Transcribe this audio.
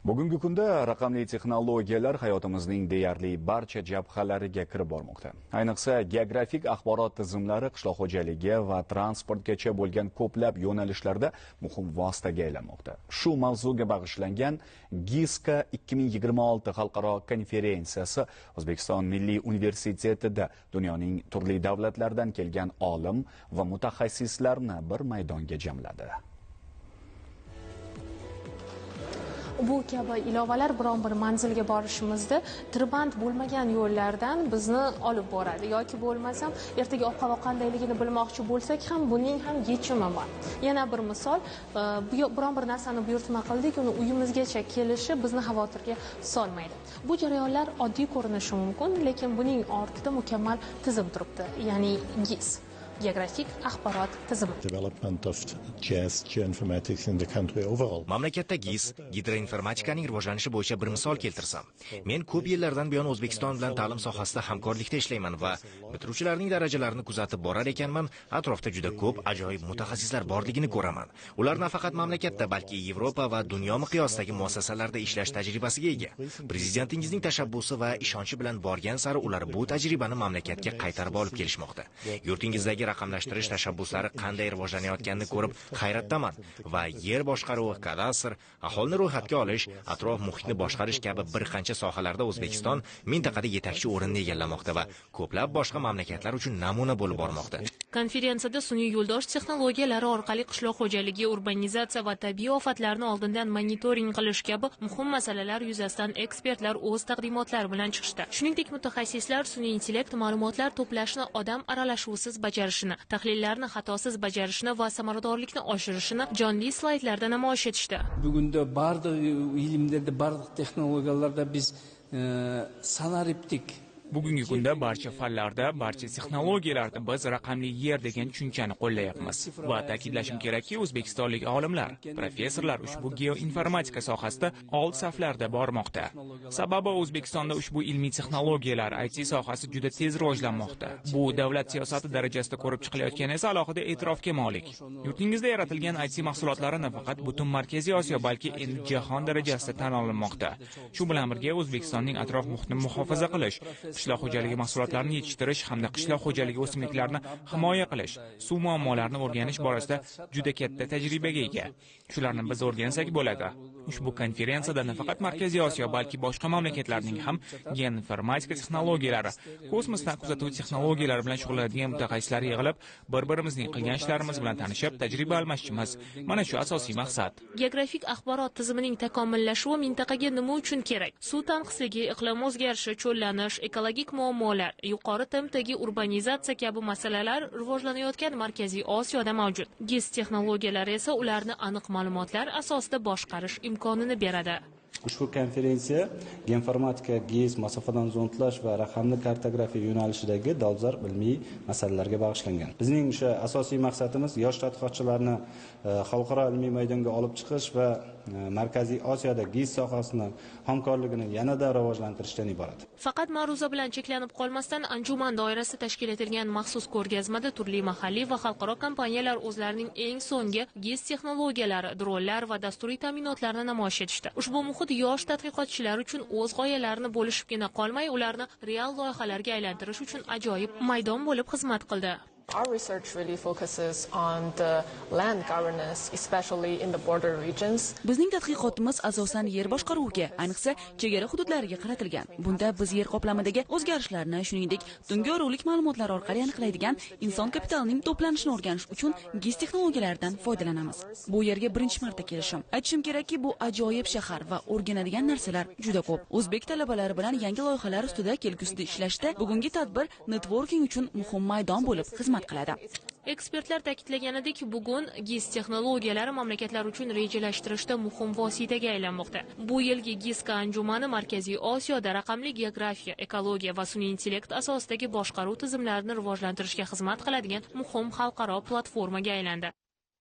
Bugungi kunda raqamli texnologiyalar hayotimizning deyarli barcha jabhalariga kirib bormoqda. Ayniqsa, geografik axborot tizimlari qishloq xo'jaligi va transportgacha bo'lgan ko'plab yo'nalishlarda muhim vositaga aylanmoqda. Shu mavzuga bag'ishlangan GISCA 2026 xalqaro konferensiyasi O'zbekiston Milliy Universitetida dunyoning turli davlatlaridan kelgan olim va mutaxassislarni bir maydonga jamladi. Bu kabi ilovalar biron bir manzilga borishimizda tirband bo'lmagan yo'llardan bizni olib boradi, yoki bo'lmasam ertaga ob-havo qandayligini bilmoqchi bo'lsak ham buning ham yechimi bor. Yana bir misol, biron bir narsani buyurtma qildik, uni uyimizgacha kelishi bizni xavotirga solmaydi. Bu jarayonlar oddiy ko'rinishi mumkin, lekin buning ortida mukammal tizim turibdi, ya'ni GIS. Geografik axborot tizimi. Mamlakatda GIS, gidroinformatikaning rivojlanishi bo'yicha bir misol keltirsam. Men ko'p yillardan buyon O'zbekiston bilan ta'lim sohasida hamkorlikda ishlayman va bitiruvchilarning darajalarini kuzatib borar ekanman, atrofda juda ko'p ajoyib mutaxassislar borligini ko'raman. Ular nafaqat mamlakatda, balki Yevropa va dunyo miqyosidagi muassasalarda ishlash tajribasiga ega. Prezidentingizning tashabbusi va ishonchi bilan borgan sari ular bu tajribani mamlakatga qaytarib olib kelishmoqda. Yurtingizdagi raqamlashtirish tashabbuslari qanday rivojlanayotganini ko'rib hayratdaman va yer boshqaruvi, kadastr, aholini ro'yxatga olish, atrof muhitni boshqarish kabi bir qancha sohalarda O'zbekiston mintaqada yetakchi o'rinni egallamoqda va ko'plab boshqa mamlakatlar uchun namuna bo'lib bormoqda. Konferensiyada sun'iy yo'ldosh texnologiyalari orqali qishloq xo'jaligi, urbanizatsiya va tabiiy ofatlarni oldindan monitoring qilish kabi muhim masalalar yuzasidan ekspertlar o'z taqdimotlari bilan chiqishdi. Shuningdek, mutaxassislar sun'iy intellekt ma'lumotlar to'plashni odam aralashuvisiz bajarishini, tahlillarni xatosiz bajarishini va samaradorlikni oshirishini jonli slaydlarda namoyish etishdi. Bugunda barliq ilmlarda, barliq texnologiyalarda biz sanariptik. Bugungi kunda barcha fanlarda, barcha texnologiyalarda biz raqamli yer degan tushunchani qo'llayapmiz. Va ta'kidlashim kerakki, o'zbekistonlik olimlar, professorlar ushbu geoinformatika sohasida old saflarda bormoqda. Sababi O'zbekistonda ushbu ilmiy texnologiyalar, IT sohasi juda tez rivojlanmoqda. Bu davlat siyosati darajasida ko'rib chiqilayotgani esa alohida e'tirofga molik. Yurtingizda yaratilgan IT mahsulotlari nafaqat butun Markaziy Osiyo, balki endi jahon darajasida tan olinmoqda. Shu bilan birga O'zbekistonning atrof muhitni muhofaza qilish, qishloq xo'jaligi mahsulotlarini yetishtirish hamda qishloq xo'jaligi o'simliklarini himoya qilish, suv muammolarini o'rganish borasida juda katta tajribaga ega. Shularni biz o'rgansak bo'ladi. Ushbu konferensiyada nafaqat Markaziy Osiyo, balki boshqa mamlakatlarning ham geoinformatika texnologiyalari, kosmosdan kuzatuv texnologiyalari bilan shug'ullanadigan mutaxassislar yig'ilib, bir-birimizning qilgan ishlarimiz bilan tanishib, tajriba almashishimiz. Mana shu asosiy maqsad. Geografik axborot tizimining takomillashuvi mintaqaga nima uchun kerak? Suv tanqisligi, iqlim o'zgarishi, cho'llanish, ekologik muammolar, yuqori tempdagi urbanizatsiya kabi masalalar rivojlanayotgan Markaziy Osiyoda mavjud. GIS texnologiyalari esa ularni aniq ma'lumotlar asosida boshqarish imkonini beradi. Ushbu konferensiya geoinformatika, GIS, masofadan zondlash va raqamli kartografiya yo'nalishidagi dolzarb ilmiy masalalarga bag'ishlangan. Bizning o'sha asosiy maqsadimiz yosh tadqiqotchilarni xalqaro ilmiy maydonga olib chiqish va Markaziy Osiyoda GIS sohasini hamkorligini yanada rivojlantirishdan iborat. Faqat ma'ruza bilan cheklanib qolmasdan, anjuman doirasida tashkil etilgan maxsus ko'rgazmada turli mahalliy va xalqaro kompaniyalar o'zlarining eng so'nggi GIS texnologiyalari, dronlar va dasturiy ta'minotlarni namoyish etishdi. Ushbu muhit yosh tadqiqotchilar uchun o'z g'oyalarini bo'lishibgina qolmay, ularni real loyihalarga aylantirish uchun ajoyib maydon bo'lib xizmat qildi. Our research really focuses on the land governance, especially in the border regions. Bizning tadqiqotimiz asosan yer boshqaruviga, ayniqsa chegara hududlariga qaratilgan. Bunda biz yer qoplamidagi o'zgarishlarni, shuningdek, tungi yorug'lik ma'lumotlari orqali aniqlaydigan inson kapitalining to'planishini o'rganish uchun GIS texnologiyalaridan foydalanamiz. Bu yerga birinchi marta kelishim. Aytishim kerakki, bu ajoyib shahar va o'rganadigan narsalar juda ko'p. O'zbek talabalari bilan yangi loyihalar ustida kelgusida ishlashda bugungi tadbir networking uchun muhim maydon bo'lib xizmat qiladi. Ekspertlar ta'kidlaganidek, bugun GIS texnologiyalari mamlakatlar uchun rejalashtirishda muhim vositaga aylanmoqda. Bu yilgi GISCA anjumani Markaziy Osiyoda raqamli geografiya, ekologiya va sun'iy intellekt asosidagi boshqaruv tizimlarini rivojlantirishga xizmat qiladigan muhim xalqaro platformaga aylandi.